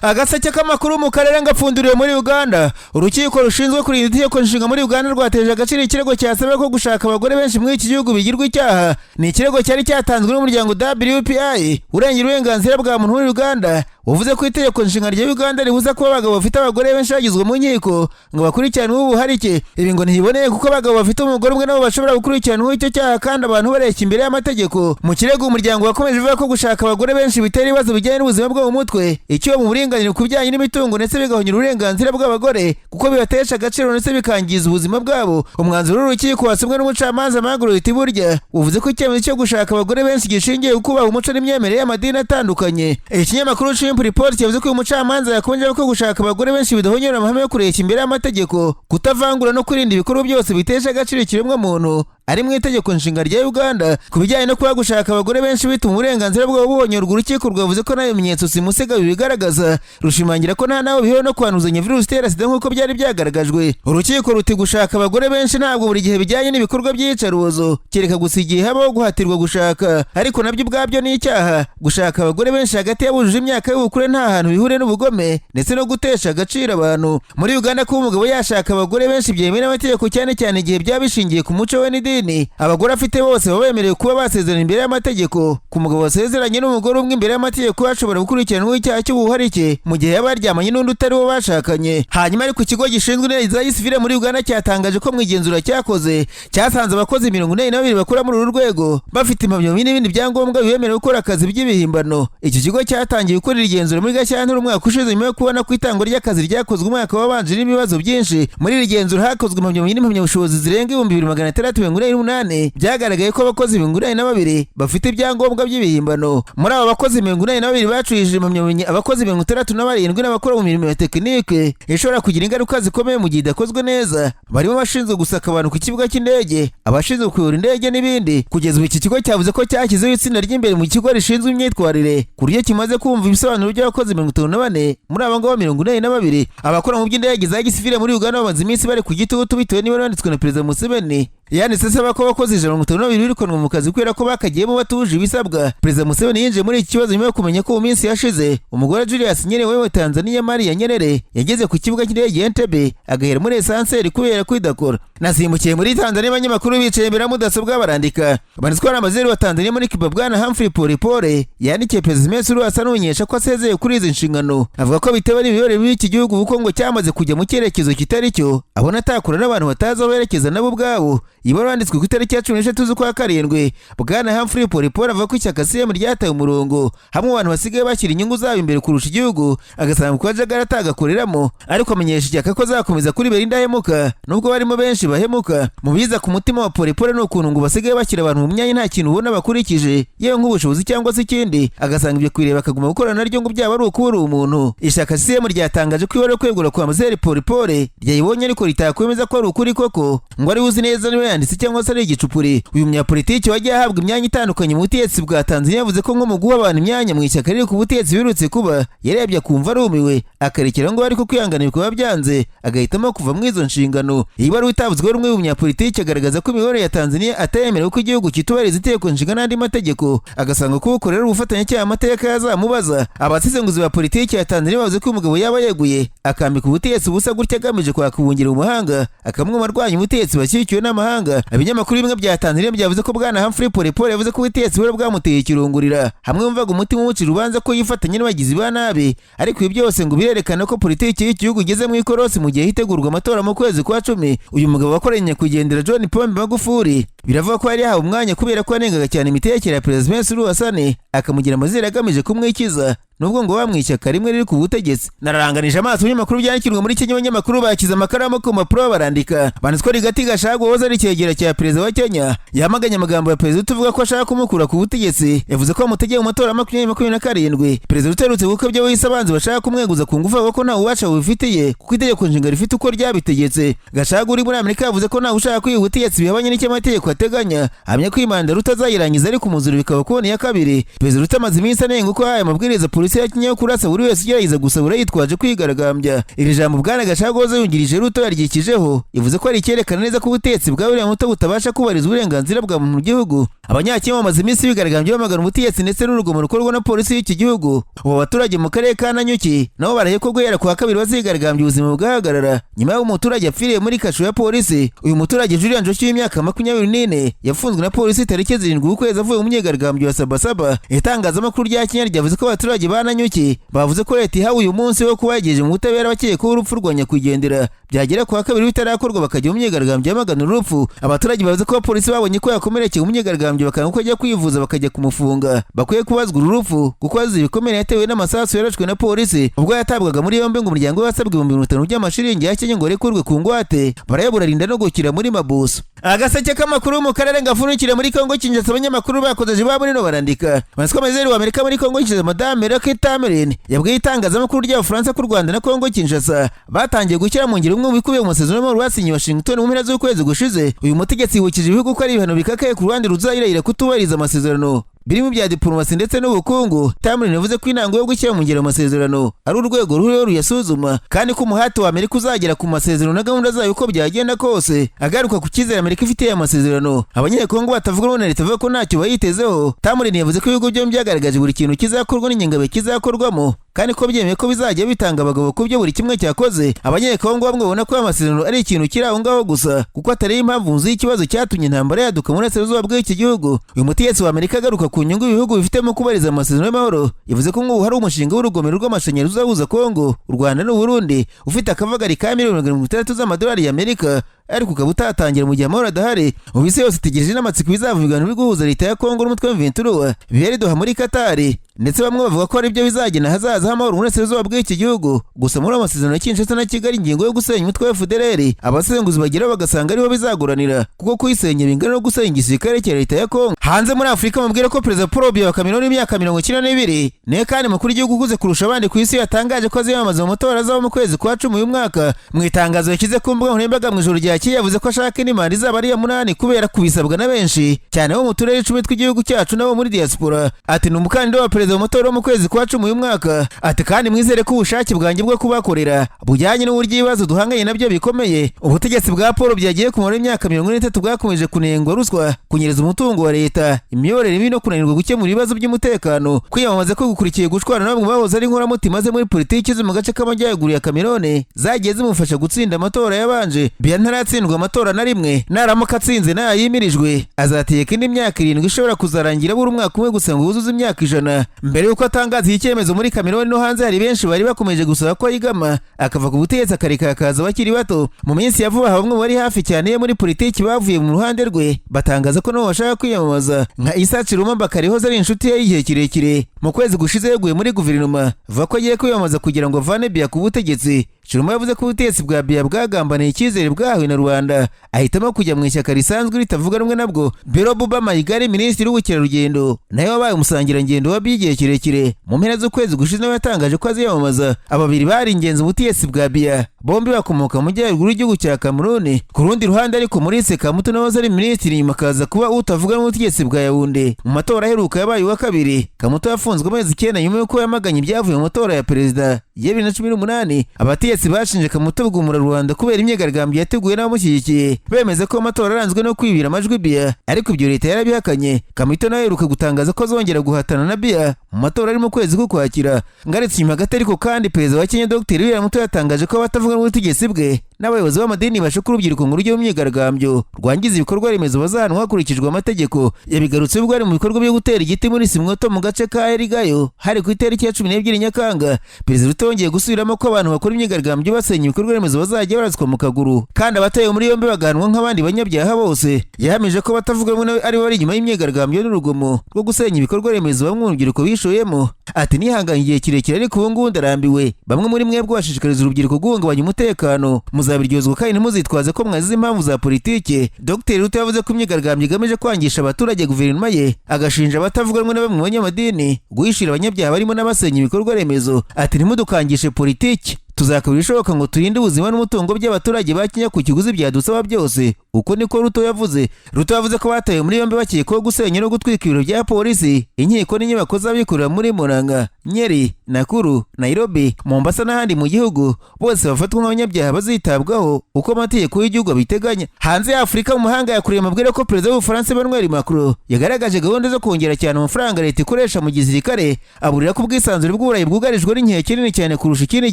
Agaseke k'amakuru mu karere ngapfunduriwe muri Uganda. Urukiko rushinzwe kurinda itegeko nshinga muri Uganda rwateje agaciro ikirego cyasabwe ko gushaka abagore benshi muri iki gihugu bigirwa icyaha. Ni ikirego cyari cyatanzwe n'umuryango WPI urengera uburenganzira bwa muntu muri Uganda, wavuze ko itegeko nshinga rya Uganda ribuza kuba abagabo bafite abagore benshi bagizwe mu nkiko ngo bakurikiranwe ubuharike. Ibi ngo ntibiboneye, kuko abagabo bafite umugore umwe nabo bashobora gukurikiranwaho icyo cyaha kandi abantu bareshya imbere y'amategeko. Mu kirego, umuryango wakomeje uvuga ko gushaka abagore benshi bitera ibibazo bijyanye n'ubuzima bwo mu mutwe, icyo mu buringanire ku bijyanye n'imitungo, ndetse bigahonyura uburenganzira bw'abagore kuko bibatesha agaciro ndetse bikangiza ubuzima bwabo. Umwanzuro w'urukiko wasomwe n'umucamanza Margaret Burya uvuze ko icyemezo cyo gushaka abagore benshi gishingiye ku kubaha umuco n'imyemerere y'amadini atandukanye. Ikinyamakuru Chimp Report cyavuze ko uyu mucamanza yakomeje ko gushaka abagore benshi bidahonyora amahame yo kureshya imbere y'amategeko, kutavangura no kwirinda ibikorwa byose bitesha agaciro ikiremwamuntu ari mu itegeko nshinga rya Uganda. Ku bijyanye no kuba gushaka abagore benshi bituma uburenganzira bwabo buhonyorwa, urukiko rwavuze ko nta bimenyetso simusiga bibigaragaza, rushimangira ko nta naho bihuriye no kwanduzanya virusi itera SIDA nk'uko byari byagaragajwe. Urukiko ruti: "Gushaka abagore benshi ntabwo buri gihe bijyanye n'ibikorwa by'iyicarubozo, kereka gusa igihe habaho guhatirwa gushaka, ariko nabyo ubwabyo ni icyaha. Gushaka abagore benshi hagati y'abujuje imyaka y'ubukure nta hantu bihuriye n'ubugome ndetse no gutesha agaciro abantu." Muri Uganda, kuba umugabo yashaka abagore benshi byemewe n'amategeko, cyane cyane igihe byaba bishingiye ku muco we n'idini. Abagore afite bose baba bemerewe kuba basezerana imbere y'amategeko. Ku mugabo wasezeranye n'umugore umwe imbere y'amategeko, ashobora gukurikiranwaho icyaha cy'ubuharike mu gihe yaba yaryamanye n'undi utari wo bashakanye. Hanyuma ariko, ikigo gishinzwe indege za gisivile muri Uganda cyatangaje ko mu igenzura cyakoze cyasanze abakozi 42 bakora muri uru rwego bafite impamyabumenyi n'ibindi byangombwa bibemerera gukora akazi by'ibihimbano. Iki kigo cyatangiye gukorera igenzura muri Gashyantare umwaka ushize, nyuma yo kubona ko itangwa ry'akazi ryakozwe umwaka wabanje n'ibibazo byinshi. Muri iri genzura hakozwe impamyabumenyi n'impamyabushobozi zirenga 2688. Byagaragaye ko abakozi 82 bafite ibyangombwa by'ibihimbano. Muri aba bakozi 82 bacuruje impamyabumenyi, abakozi 67 n'abakora mu mirimo ya tekinike ishobora kugira ingaruka zikomeye mu gihe idakozwe neza, barimo abashinzwe gusaka abantu ku kibuga cy'indege, abashinzwe kuyobora indege n'ibindi. Kugeza ubu, iki kigo cyavuze ko cyashyizeho itsinda ry'imbere mu kigo rishinzwe imyitwarire, ku buryo kimaze kumva ibisobanuro by'abakozi 54 muri abo ngabo 82. Abakora mu by'indege za gisivile muri Uganda bamaze iminsi bari ku gitutu bitewe niba banditswe na Perezida Museveni. Yanditse asaba ko abakozi 152 birukanwa mu kazi kubera ko bakagiyemo batuje ibisabwa. Perezida Museveni yinjiye muri iki kibazo nyuma yo kumenya ko mu minsi yashize umugore Julius Nyerere wa Tanzania, Maria Nyerere, yageze ku kibuga cy'indege ya Entebbe agahera muri ascenseur kubera kwidakora. Nasimbukiye muri Tanzania. Abanyamakuru bicaye imbere ya mudasobwa barandika. Banditswe n'amazeri wa Tanzania muri Kiba, Bwana Humphrey Polepole, yandikiye Perezida Samia Suluhu Hassan amumenyesha ko asezeye kuri izi nshingano. Avuga ko bitewe n'imiyoborere mibi y'iki gihugu, kuko ngo cyamaze kujya mu cyerekezo kitari cyo, abona atakura n'abantu batazi aho berekeza nabo ubwabo. Ibaruwa yanditswe ku itariki ya 13 z'ukwa karindwi. Bwana Humphrey Polepole avuga ko ishyaka CCM ryataye umurongo, hamwe abantu basigaye bashyira inyungu zabo imbere kurusha igihugu, agasanga ku kajagari atagakoreramo, ariko amenyesha ishyaka ko azakomeza kuribera indahemuka nubwo barimo benshi bahemuka. Mu biza ku mutima wa Polepole ni ukuntu ngo basigaye bashyira abantu mu myanya nta kintu ubona bakurikije, yewe nk'ubushobozi cyangwa se ikindi, agasanga ibyo kwireba akaguma gukorana naryo ngo byaba ari ukubura umuntu. Ishyaka CCM ryatangaje ko ibara kwegura kwa Muzehe Polepole ryayibonye, ariko ritakwemeza ko ari ukuri koko, ngo ari uzi neza niba yanditse cyangwa se ari igicupuri. Uyu munyapolitiki wagiye ahabwa imyanya itandukanye mu butegetsi bwa Tanzania yavuze ko nko mu guha abantu imyanya mu ishyaka riri ku butegetsi biherutse kuba, yarebye akumva arumiwe, akarekera ngo ariko kwihangana bikaba byanze, agahitamo kuva muri izo nshingano. Iyi baruwa itavuzweho rumwe mu munyapolitiki agaragaza ko imiyoborere ya Tanzania atayemerewe, ko igihugu kitubahiriza itegeko nshinga n'andi mategeko, agasanga kuwukorera ubufatanyacyaha amateka yazamubaza. Abasesenguzi ba politiki ya Tanzania bavuze ko uyu mugabo yaba yeguye akambika ubutegetsi busa gutya agamije kwaka ubuhungiro mu mahanga, akamwe mu barwanya ubutegetsi bashyigikiwe n'amahanga. Ibinyamakuru bimwe bya Tanzania byavuze ko Bwana Humphrey Polepole yavuze ko ubutegetsi bwari bwamuteye ikirungurira, hamwe wumvaga umutima umucira urubanza ko yifatanya n'abagizi ba nabi. Ariko ibi byose ngo birerekana ko politiki y'igihugu igeze mu ikorosi mu gihe hitegurwa amatora mu kwezi kwa 10. Uyu mugabo wakoranye nyakwigendera John Pombe Magufuli, biravuga ko yari yahawe umwanya kubera ko yanengaga cyane imitekere ya Perezida Samia Suluhu Hassan, akamugira amazina agamije kumwikiza, nubwo ngo bamwe ishyaka rimwe riri ku butegetsi. Nararanganije amaso ibinyamakuru byandikirwa muri Kenya. Abanyamakuru bakize amakaramu ku mpapuro barandika. Banditswe Rigathi Gachagua wahoze ari icyegera cya perezida wa Kenya yamaganye amagambo ya Perezida utuvuga ko ashaka kumukura ku butegetsi. Yavuze ko bamutegeye mu matora ya 2027. Perezida uterutse gukabya wise abanzi bashaka kumweguza ku ngufu, avuga ko nta bubasha bubifitiye kuko itegeko nshinga rifite uko ryabitegetse. Gachagua uri muri Amerika yavuze ko ntawe ushaka kwiha ubutegetsi bihabanye n'icyo amategeko ateganya, ahamya ko iyi manda rutazayirangiza, ariko umuzuro bikaba kubona iya kabiri. Perezida Ruto amaze iminsi anenga uko yahaye amabwiriza polisi. polisi ya Kenya yo kurasa buri wese ugerageza gusabura yitwaje kwigaragambya. Iri jambo bwana Gachagua wahoze yungirije Ruto yaryikijeho, yavuze ko ari icyerekana neza ko ubutegetsi bwa William Ruto butabasha kubahiriza uburenganzira bwa muntu mu gihugu. Abanyakenya bamaze iminsi bigaragambya bamagana ubutegetsi ndetse n'urugomo rukorwa na polisi y'iki gihugu. Ubu abaturage mu karere ka Nanyuki nabo barahiye ko guhera ku wa kabiri bazigaragambya ubuzima bugahagarara, nyuma y'aho umuturage apfiriye muri kasho ya polisi. Uyu muturage Julian Njoki w'imyaka 24 yafunzwe na polisi tariki 7 ukwezi avuye mu myigaragambyo ya Sabasaba. Itangazamakuru rya Kenya ryavuze ko abaturage ba Nanyuki bavuze ko leta ihawe uyu munsi wo kuba yagejeje mu butabera abakekwaho urupfu rwa nyakwigendera, byagera ku wa kabiri bitarakorwa bakajya mu myigaragambyo yamagana urupfu. Abaturage bavuze ko abapolisi babonye ko yakomerekeye mu myigaragambyo bakanga ko ajya kwivuza, bakajya kumufunga. Bakwiye kubazwa uru rupfu kuko azize ibikomere yatewe n'amasasu yarashwe na polisi ubwo yatabwaga muri yombi. Ngo umuryango we wasabwe 50,000 by'amashiringi ya Kenya ngo arekurwe ku ngwate, barayabura arinda no gukira muri mabuso. Agaseke k'amakuru mu karere gafunikire muri Kongo Kinshasa, abanyamakuru bakozeje ba muri no barandika. Ambasaderi wa Amerika muri Kongo Kinshasa, Madame Lucy Tamerlin, yabwiye itangazamakuru ry'Abafaransa ko u Rwanda na Kongo Kinshasa batangiye gushyira mu ngiro umwe mu bikubiye mu masezerano y'amahoro basinye Washington mu mpera z'ukwezi gushize. Uyu mutegetsi yibukije ibihugu ko ari ibihano bikakaye ku ruhande ruzayirahira kutubahiriza amasezerano, birimo ibya diplomasi ndetse n'ubukungu. Tamerlin yavuze ko intango yo gushyira mu ngiro amasezerano ari urwego ruriho ruyasuzuma, kandi ko umuhati wa Amerika uzagera ku masezerano na gahunda zayo uko byagenda kose. Agaruka ku cyizere Amerika ifitiye aya masezerano, abanyekongo batavuga rumwe na leta bavuga ko ntacyo bayitezeho, Tamerlin yavuze ko ibihugu byombi byagaragaje buri kintu kizakorwa n'ingengabihe kizakorwamo, kandi ko byemeye ko bizajya bitanga abagabo ku byo buri kimwe cyakoze. Abanyekongo bamwe babona ko aya masezerano ari ikintu kiri aho ngaho gusa, kuko atari impamvu nzu y'ikibazo cyatumye intambara yaduka mu burasirazuba bw'iki gihugu. Uyu mutegetsi wa Amerika agaruka ku nyungu ibihugu bifitemo kubahiriza amasezerano y'amahoro, yavuze ko nk'ubu hari umushinga w'urugomero rw'amashanyarazi uzahuza Kongo, u Rwanda n'u Burundi, ufite akavagari ka miliyoni 60 z'amadolari y'Amerika, ariko ukaba utatangira mu gihe amahoro adahari. Ubu isi yose itegereje n'amatsiko bizava ibiganiro biri guhuza leta ya Kongo n'umutwe wa M23 bibera i Doha muri Katari, ndetse bamwe bavuga ko aribyo bizagena ahazaza h'amahoro mu burasirazuba bw'iki gihugu. Gusa muri ayo masezerano ya Kinshasa na Kigali, ingingo yo gusenya umutwe wa FDLR abasesenguzi bageraho bagasanga ariho bizaguranira, kuko kuyisenya bingana no gusenya igisirikare cya leta ya Kongo. Hanze muri Afurika, mubwire ko Perezida Paul Biya wa Cameroon w'imyaka 92, niwe kandi mukuru w'igihugu ukuze kurusha abandi ku isi, yatangaje ko aziyamamaza mu matora azaba mu kwezi kwa 10 uyu mwaka. Mu itangazo yashyize ku mbuga nkoranyambaga mu ijoro ryakeye, yavuze ko ashaka indi manda izaba ari iya munani kubera kubisabwa na benshi cyane bo mu turere 10 tw'igihugu cyacu n'abo muri diaspora. Ati: "Ni umukandida wa perezida mu matora wo mu kwezi kwa 10 uyu mwaka." Ati: "Kandi mwizere ko ubushake bwanjye bwo kubakorera bujyanye n'uburyo ibibazo duhanganye nabyo bikomeye." Ubutegetsi bwa Paul byagiye kumara imyaka 43 bwakomeje kunengwa ruswa, kunyereza umutungo wa leta, imiyoborere mibi no kunanirwa gukemura ibibazo by'umutekano. Kwiyamamaza ko gukurikiye gushwana na bamwe bahoze ari inkoramutima ze muri politiki zo mu gace k'amajyaruguru ya Cameroon zagiye zimufasha gutsinda amatora yabanje. Biya ntaratsindwa amatora na rimwe. Naramuka atsinze n'ayimirijwe, azategeka indi myaka 7 ishobora kuzarangira buri umwaka umwe gusa ngo wuzuze imyaka 100. Mbere y'uko atangaza iki cyemezo, muri Cameroon no hanze hari benshi bari bakomeje gusaba ko yigama akava ku butegetsi akareka hakaza abakiri bato. Mu minsi ya vuba, bamwe mu bari hafi cyane ye muri politiki bavuye mu ruhande rwe batangaza ko nabo bashaka kwiyamamaza, nka Issa Tchiroma Bakary wahoze ari inshuti ye y'igihe kirekire. Mu kwezi gushize yeguye muri guverinoma avuga ko agiye kwiyamamaza kugira ngo avane Biya ku butegetsi. Tchiroma yavuze ko ubutegetsi bwa Biya bwagambaniye icyizere bwahawe na rubanda, ahitamo kujya mu ishyaka risanzwe ritavuga rumwe nabwo. Bello Bouba Maïgari, minisitiri w'ubukerarugendo nawe wabaye umusangirangendo wa Biya igihe kirekire, mu mpera z'ukwezi gushize nawe yatangaje ko aziyamamaza. Aba babiri bari ingenzi mu butegetsi bwa Biya, bombi bakomoka mu majyaruguru y'igihugu cya Cameroon. Ku rundi ruhande ariko, Maurice Kamto nawe ari minisitiri, nyuma akaza kuba utavuga n'ubutegetsi bwa Yaounde, mu matora aheruka yabaye uwa kabiri. Kamto yafunzwe amezi 9 nyuma y'uko yamaganye ibyavuye mu matora ya perezida ya 2018. Abategetsi bashinje Kamto kugumura rubanda kubera imyigaragambyo yateguwe n'abamushyigikiye, bemeza ko amatora aranzwe no kwibira amajwi Biya, ariko ibyo leta yarabihakanye. Kamto nawe aheruka gutangaza ko azongera guhatana na Biya mu matora ari mu kwezi k'Ukwakira. Ngaretse inyuma gato ariko kandi, perezida wa Kenya Dr William Ruto yatangaje ko abatavuga n'ubutegetsi bwe n'abayobozi b'amadini bashuka urubyiruko ngo rujye mu myigaragambyo rwangiza ibikorwa remezo bazahanwa hakurikijwe amategeko. Yabigarutse ubwo ari mu bikorwa byo gutera igiti muri Simwoto mu gace ka Erigayo, hari ku itariki ya 12 Nyakanga. Perezida Ruto yongeye gusubiramo ko abantu bakora imyigaragambyo basenya ibikorwa remezo bazajya baraswa mu kaguru, kandi abatawe muri yombi bagahanwa nk'abandi banyabyaha bose. Yahamije ko batavuga rumwe nawe ari bo bari inyuma y'imyigaragambyo n'urugomo rwo gusenya ibikorwa remezo bamwe mu rubyiruko bishoyemo. Ati: "Nihanganye igihe kirekire, ariko ubu ngubu ndarambiwe. Bamwe muri mwebwe bashishikariza urubyiruko guhungabanya umutekano, muzabiryozwa kandi ntimuzitwaze ko mwazize impamvu za politike." Dr Ruto yavuze ko imyigaragambyo igamije kwangisha abaturage guverinoma ye, agashinja abatavuga rumwe na bamwe mu banyamadini guhishira abanyabyaha barimo n'abasenya ibikorwa remezo. Ati: "Ntimudukangishe politiki, tuzakora ibishoboka ngo turinde ubuzima n'umutungo by'abaturage ba Kenya ku kiguzi byadusaba byose." Uko niko Ruto yavuze. Ruto yavuze ko batawe muri yombi bakekwaho gusenya no gutwika ibiro bya polisi, inkiko n'inyubako z'abikorera muri Murang'a, Nyeri, Nakuru, Nairobi, Mombasa n'ahandi mu gihugu. Bose bafatwa nk'abanyabyaha bazitabwaho uko amategeko y'igihugu abiteganya. Hanze ya Afurika, mu mahanga yakuriye, amabwire ko perezida w'Ubufaransa Emmanuel Macron yagaragaje gahunda zo kongera cyane amafaranga leta ikoresha mu gisirikare, aburira ko ubwisanzure bw'Uburayi bwugarijwe n'inkeke nini cyane kurusha ikindi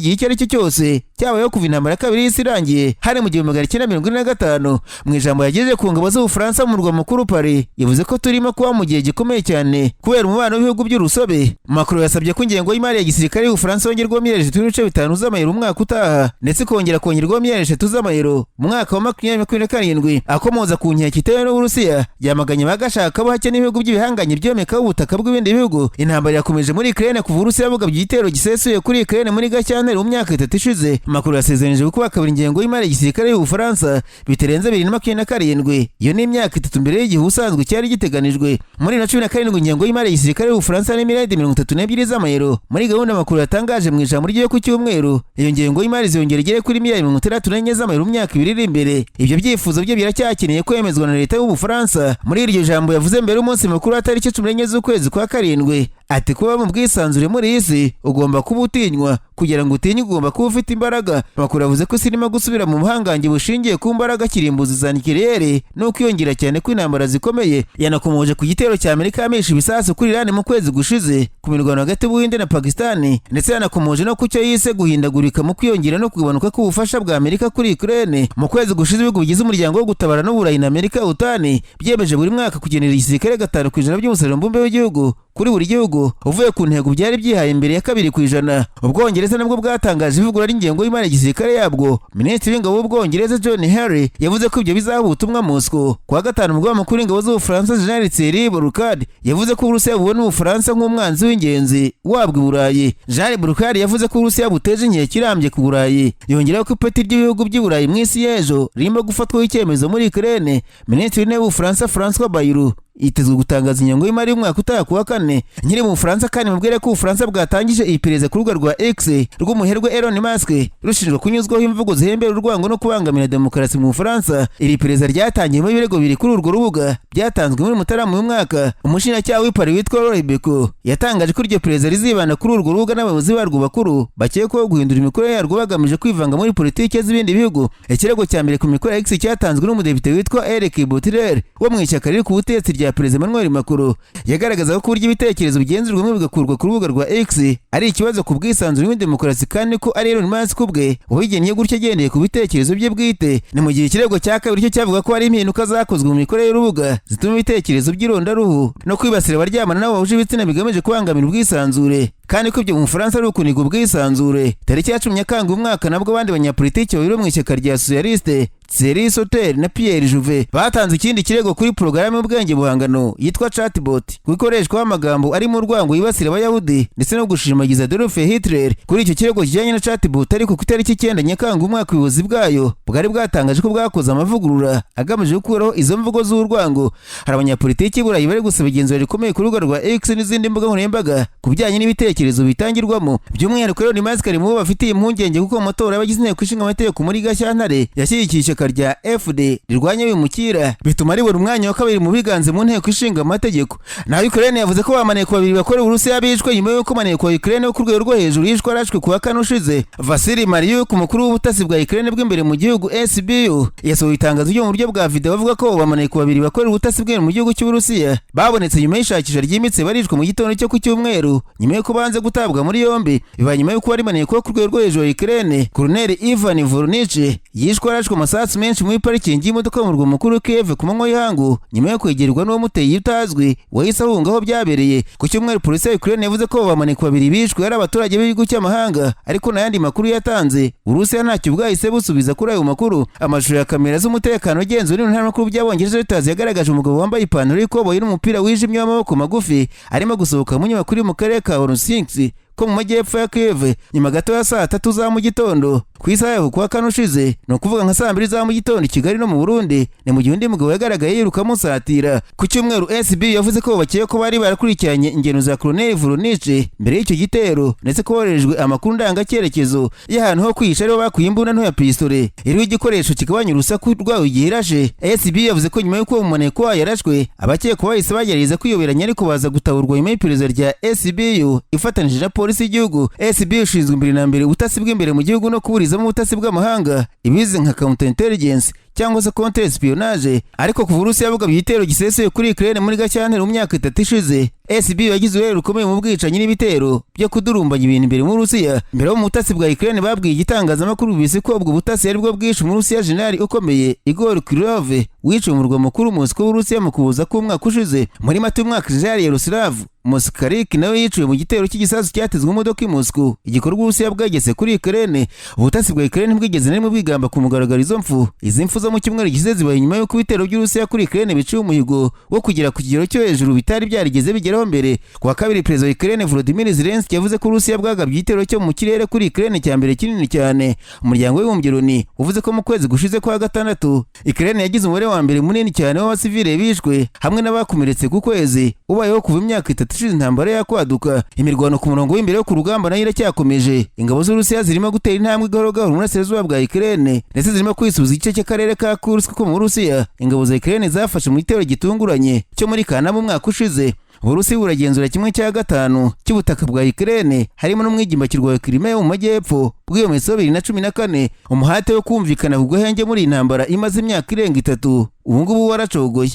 gihe icyo ari cyo cyose cyabayeho kuva Intambara ya Kabiri y'Isi irangiye, hari mu 1945. Mu ijambo yagejeje ku ngabo z'Ubufaransa mu murwa mukuru Paris, yavuze ko turimo kuba mu gihe gikomeye cyane kubera umubano w'ibihugu by'urusobe. Macron yasabye ko ingengo y'imari ya gisirikare y'Ubufaransa yongerwaho miliyari 3.5 z'amayero umwaka utaha, ndetse ikongera kongerwaho miliyari 3 z'amayero mu mwaka wa 2027. Akomoza ku nkeke itewe n'Uburusiya, yamaganye bagashaka hake n'ibihugu by'ibihanganye byomekaho ubutaka bw'ibindi bihugu. Intambara yakomeje muri Ukraine kuva Uburusiya bugabye igitero gisesuye kuri Ukraine muri Gashyantare mu myaka 3 ishize. Macron yasezeranyije gukuba kabiri ingengo y'imari ya gisirikare y'Ubufaransa bitarenze 2027. Iyo ni imyaka 3 mbere y'igihe ubusanzwe cyari giteganijwe. Muri 2017, ingengo y'imari ya gisirikare y'Ubufaransa ni miliyari 32 z'amayero. Muri gahunda Macron yatangaje mu ijambo rye ku cyumweru, iyo ngengo y'imari ziyongera igere kuri miliyari 64 z'amayero mu myaka 2 iri imbere. Ibyo byifuzo bye biracyakeneye kwemezwa na leta y'Ubufaransa. Muri iryo jambo yavuze mbere y'umunsi mukuru wa tariki 14 z'ukwezi kwa karindwi, ati: "Kuba mu bwisanzure muri iyi si ugomba kuba utinywa. Kugira ngo utinye ugomba kuba ufite imbaraga." Macron yavuze ko isi irimo gusubira mu buhangange bushingiye ku mbaraga kirimbuzi za nucléaire no kwiyongera cyane kw'intambara zikomeye. Yanakomoje ku gitero cya Amerika yamisha ibisasu kuri Iran mu kwezi gushize, ku mirwano hagati y'Ubuhinde na Pakistan, ndetse yanakomoje no ku cyo yise guhindagurika mu kwiyongera no kugabanuka k'ubufasha bwa Amerika kuri Ukraine. Mu kwezi gushize, ibihugu bigize umuryango wo gutabara n'Uburayi na Amerika, OTAN, byemeje buri mwaka kugenera igisirikare 5% by'umusaruro mbumbe w'igihugu kuri buri gihugu, uvuye ku ntego byari byihaye mbere ya 2%. Ubwongereza nabwo bwatangaje ivugurura ry'ingengo y'imari ya gisirikare yabwo. Minisitiri w'ingabo w'Ubwongereza John Healey yavuze ko ibyo bizaha ubutumwa Moscow. Kuwa gatanu, umugaba mukuru w'ingabo z'Ubufaransa General Thierry Burkhard yavuze ko Uburusiya bubona Ubufaransa nk'umwanzi w'ingenzi wabwo i Burayi. Jean Burkhard yavuze ko Uburusiya buteje inkeke irambye ku Burayi, yongeraho ko ipeti ry'ibihugu by'i Burayi mu isi y'ejo ririmo gufatwaho icyemezo muri Ukraine. Minisitiri w'Intebe w'Ubufaransa François Bayrou itezwe gutangaza ingengo y'imari y'umwaka utaha kuwa kane. Nkiri mu Bufaransa kandi, mubwire ko Ubufaransa bwatangije iperereza ku rubuga rwa X rw'umuherwe Elon Musk, rushinjwa kunyuzwaho imvugo zihembera urwango no kubangamira demokarasi mu Bufaransa. Iri perereza ryatangiyemo ibirego biri kuri urwo rubuga byatanzwe muri Mutarama uyu mwaka. Umushinjacyaha w'i Paris witwa Laure Beccuau yatangaje ko iryo perereza rizibanda kuri urwo rubuga n'abayobozi barwo bakuru bakekwaho guhindura imikorere yarwo bagamije kwivanga muri politiki z'ibindi bihugu. Ikirego cya mbere ku mikorere ya X cyatanzwe n'umudepite witwa Eric Bottler wo mu ishyaka riri ku butegetsi rya Perezida Emmanuel Macron. Yagaragazaga ko uburyo ibitekerezo bigenzurwamo bigakurwa ku rubuga rwa X ari ikibazo ku bwisanzure muri demokarasi, kandi ko ari Elon Musk ubwe wabigennye gutyo agendeye ku bitekerezo bye bwite. Ni mu gihe ikirego cya kabiri cyo cyavuga ko hari impinduka zakozwe mu mikorere y'urubuga zituma ibitekerezo by'irondaruhu no kwibasira abaryamana n'abo bahuje ibitsina bigamije kubangamira ubwisanzure, kandi ko ibyo mu Bufaransa ari ukuniga ubwisanzure. Tariki ya 10 Nyakanga uyu mwaka nabwo, abandi banyapolitiki babiri bo mu ishyaka rya Socialiste, Thierry Sauter na Pierre Jouve, batanze ikindi kirego kuri porogaramu y'ubwenge buhangano yitwa chatbot, kuko ikoreshwaho amagambo arimo urwango yibasira Abayahudi ndetse no gushimagiza Adolf Hitler. Kuri icyo kirego kijyanye na chatbot ariko, ku itariki 9 Nyakanga umwaka, ubuyobozi bwayo bwari bwatangaje ko bwakoze amavugurura agamije gukuraho izo mvugo z'urwango. Hari abanyapolitiki Burayi bari gusaba igenzura rikomeye ku rubuga rwa X n'izindi mbuga nkoranyambaga ku bijyanye n'ibitekerezo bitangirwamo. By'umwihariko rero, Musk ari mu bo bafitiye impungenge, kuko mu matora y'abagize inteko ishinga amategeko muri Gashyantare yashyigikiye ishyaka rya AfD rirwanya abimukira, bituma ribona umwanya wa kabiri mu biganze mu nteko ishinga amategeko. Naho Ukraine yavuze ko bamaneko babiri bakorera Uburusiya bishwe nyuma y'uko maneko wa Ukraine wo ku rwego rwo hejuru yishwe arashwe kuwa kane ushize. Vasily Malyuk, umukuru w'ubutasi bwa Ukraine bw'imbere mu gihugu SBU, yasohoye itangazo ryo mu buryo bwa video avuga ko bamaneko babiri bakorera ubutasi bw'imbere mu gihugu cy'Uburusiya babonetse nyuma y'ishakisha ryimbitse, barishwe mu gitondo cyo ku cyumweru nyuma y'uko banze gutabwa muri yombi. Bibaye nyuma y'uko wari maneko wo ku rwego rwo hejuru wa Ukraine, Colonel Ivan Voronich, yishwe arashwe amasasu menshi muri parikingi y'imodoka mu murwa mukuru Kiev ku manywa y'ihangu, nyuma yo kwegerwa n'uwamuteye utazwi wahise ahunga aho byabereye. Ku cyumweru, polisi ya Ukraine yavuze ko bamaneko babiri bishwe ari abaturage b'igihugu cy'amahanga, ariko nta yandi makuru yatanze. Uburusiya ntacyo bwahise busubiza kuri ayo makuru. Amashusho ya kamera z'umutekano ugenzura n'ibinyamakuru by'Abongereza Reuters yagaragaje umugabo wambaye ipantaro y'ikoboyi n'umupira wijimye w'amaboko magufi arimo gusohoka mu nyubako iri mu karere ka Horusinsk. ko mu majyepfo ya Kiev nyuma gato ya saa 3 za mu gitondo ku isaha yaho kuwa kane ushize, ni ukuvuga nka saa 2 za mu gitondo i Kigali no mu Burundi. Ni mu gihe undi mugabo yagaragaye yiruka amusatira. Ku cyumweru, SB yavuze ko bakeka ko bari barakurikiranye ingendo za Colonel Voronich mbere y'icyo gitero, ndetse ko boherejwe amakuru ndangacyerekezo y'ahantu ho kwihisha, ariho bakuye imbunda nto ya pisitole iriho igikoresho kigabanya urusaku rwayo igihe irashe. SB yavuze ko nyuma y'uko uwo muneko yarashwe, abakekwa bahise bagerageza kwiyoberanya, ariko baza gutaburwa nyuma y'iperereza rya SBU ifatanije na polisi y'igihugu. SBU ishinzwe mbere na mbere ubutasi bw'imbere mu gihugu no kuburizamo ubutasi bw'amahanga, ibizi nka counter intelligence cyangwa se contre espionnage. Ariko kuva Uburusiya bugabye igitero gisesuye kuri Ukraine muri Gashyantare mu myaka 3 ishize, SBU yagize uruhare rukomeye mu bwicanyi n'ibitero byo kudurumbanya ibintu imbere mu Burusiya. Mbere yo mu butasi bwa Ukraine babwiye igitangazamakuru BBC ko ubwo butasi ari bwo bwishe Umurusiya jenerali ukomeye Igor Kirillov, wiciwe mu murwa mukuru Moscow w'Uburusiya mu Kuboza k'umwaka ushize. Muri Mata y'umwaka, Jenerali Yaroslav Moskalik nawe yiciwe mu gitero cy'igisasu cyatezwe imodoka i Moscow, igikorwa Uburusiya bwageze kuri Ukraine. Ubutasi bwa Ukraine ntibwigeze na rimwe bwigamba ku mugaragaro izo mfu. Izi mfu zo mu cyumweru gishize zibaye nyuma y'uko ibitero by'Uburusiya kuri Ukraine biciye umuhigo wo kugera ku kigero cyo hejuru bitari byarigeze bigeraho mbere. Ku wa kabiri, Perezida wa Ukraine Volodymyr Zelensky yavuze ko Uburusiya bwagabye igitero cyo mu kirere kuri Ukraine cya mbere kinini cyane. Umuryango w'Abibumbye Loni uvuze ko mu kwezi gushize kwa gatandatu, Ukraine yagize umubare wa mbere munini cyane w'abasivile bishwe hamwe n'abakomeretse ku kwezi ubayeho kuva imyaka 3 ishize intambara yakwaduka. Imirwano ku murongo w'imbere wo ku rugamba nayo iracyakomeje. Ingabo z'Uburusiya zirimo gutera intambwe gahoro gahoro mu burasirazuba bwa Ukraine, ndetse zirimo kwisubiza igice cy'akarere ka Kursk ko mu Burusiya ingabo za Ukraine zafashe mu gitero gitunguranye cyo muri Kanama umwaka ushize. Uburusiya buragenzura 1/5 cy'ubutaka bwa Ukraine, harimo n'umwigimbakirwa wa Crimea mu majyepfo bwiyometseho 2014. Umuhate wo kumvikana ku gahenge muri iyi ntambara imaze imyaka irenga 3 ubu ngubu waracogoye.